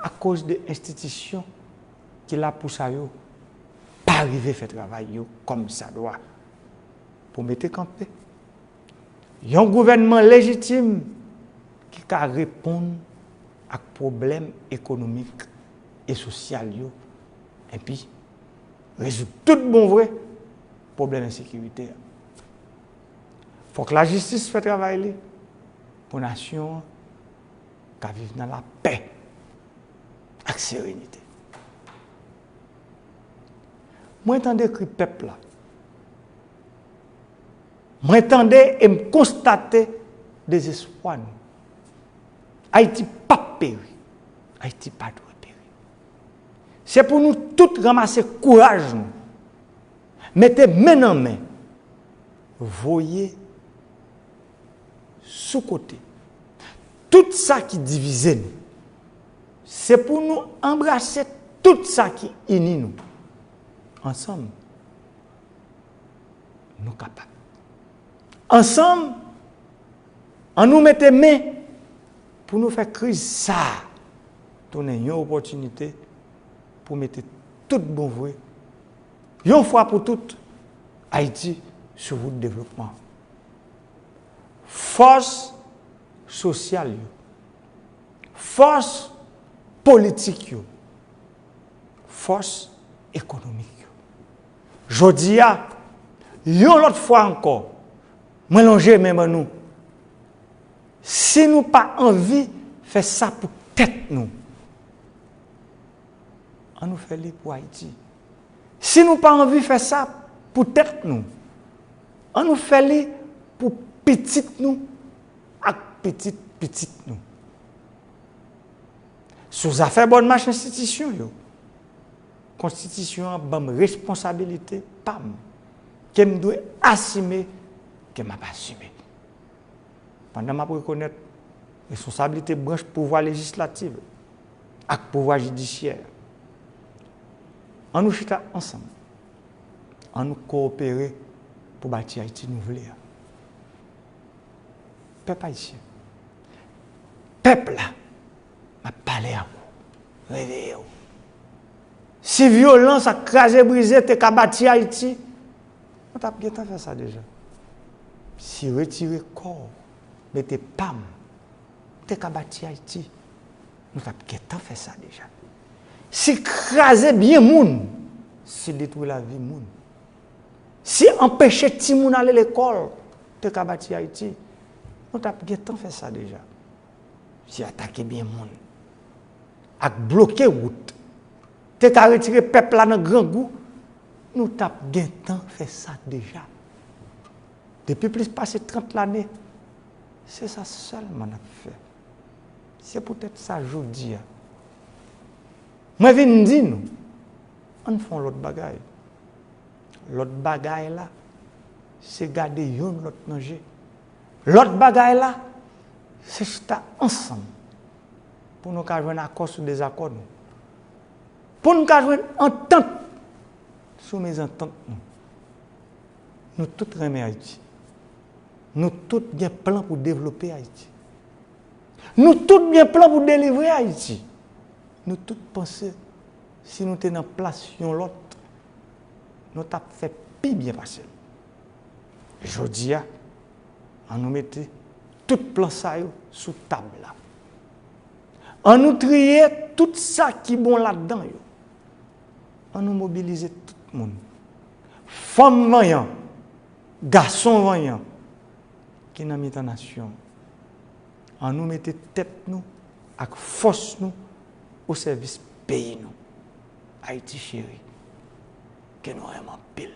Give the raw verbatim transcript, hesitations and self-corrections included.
akoz de enstitisyon ki la pou sa yo pa rive fè travay yo kòmsadwa pou mete kanpe yon gouvènman lejitim ki ka reponn ak pwoblèm ekonomik e sosyal yo, epi rezoud tout bon vre pwoblèm ensekirite a. Fòk lajistis fè travay li pou nasyon an ka viv nan lapè ak serenite. Mwen tande kri pèp la. Mwen tande e m konstate dezespwa nou. Ayiti p ap peri. Ayiti pa dwe peri. Se pou nou tout ranmase kouraj nou, mete men nan men, voye sou kote tout sa ki divize nou. Se pou nou anbrase tout sa ki ini nou. Ansanm, nou kapab. Ansanm, ann nou mete men pou nou fè kriz sa a tounen yon opòtinite pou mete tout bon vre, yon fwa pou tout, Ayiti sou wout devlopman. Fòs sosyal yo, fòs politik yo, fòs ekonomik yo. Jodi a, yon lòt fwa ankò, mwen lonje men ban nou. Si nou pa anvi fè sa pou tèt nou, ann nou fè li pou Ayiti. Si nou pa anvi fè sa pou tèt nou, ann nou fè li pou pitit nou ak pitit pitit nou. Sou zafè bòn mach enstitisyon yo, Konstitisyon an ban m responsabilite pa m ke m dwe asime, ke m ap asime. Pandan m ap rekonèt responsablite branch pouvwa lejislatif ak pouvwa jidisyè, ann nou chita ansanm. Ann nou kowopere pou bati Ayiti nou vle a. Pèp ayisyen, pèp la, m ap pale ak ou. Reveye w. Si vyolans ak kraze brize te ka bati Ayiti, nou t ap gentan fè sa deja. Si retire kò w, mete pa m, te ka bati Ayiti, nou t ap gentan fè sa deja. Si kraze byen moun, si detwi lavi moun, si anpeche timoun ale lekòl te ka bati Ayiti, nou t ap gentan fè sa deja. Si atake byen moun ak bloke wout te ka retire pèp la nan grangou, nou t ap gentan fè sa deja. Depi plis pase trant lane, se sa sèlman n ap fè. Se poutèt sa jodi a, mwen vin di nou, ann fè yon lòt bagay. Lòt bagay la, se gade youn lòt nan je. Lòt bagay la, se chita ansanm pou nou ka jwenn akò sou dezakò nou. Pou nou ka jwenn antant sou mezantant nou. Nou tout renmen Ayiti. Nou tout gen plan pou devlope Ayiti. Nou tout gen plan pou delivre Ayiti. Nou tout panse si nou te nan plas yon lòt, nou t ap fè pi byen pase l. Jodi a, ann nou mete tout plan sa yo sou tab la. Ann nou triye tout sa ki bon ladan yo. Ann nou mobilize tout moun. Fanm vanyan, gason vanyan ki nan mitan nasyon an. Ann nou mete tèt nou ak fòs nou o sèvis peyi nou, Ayiti cheri, ke nou renmen anpil.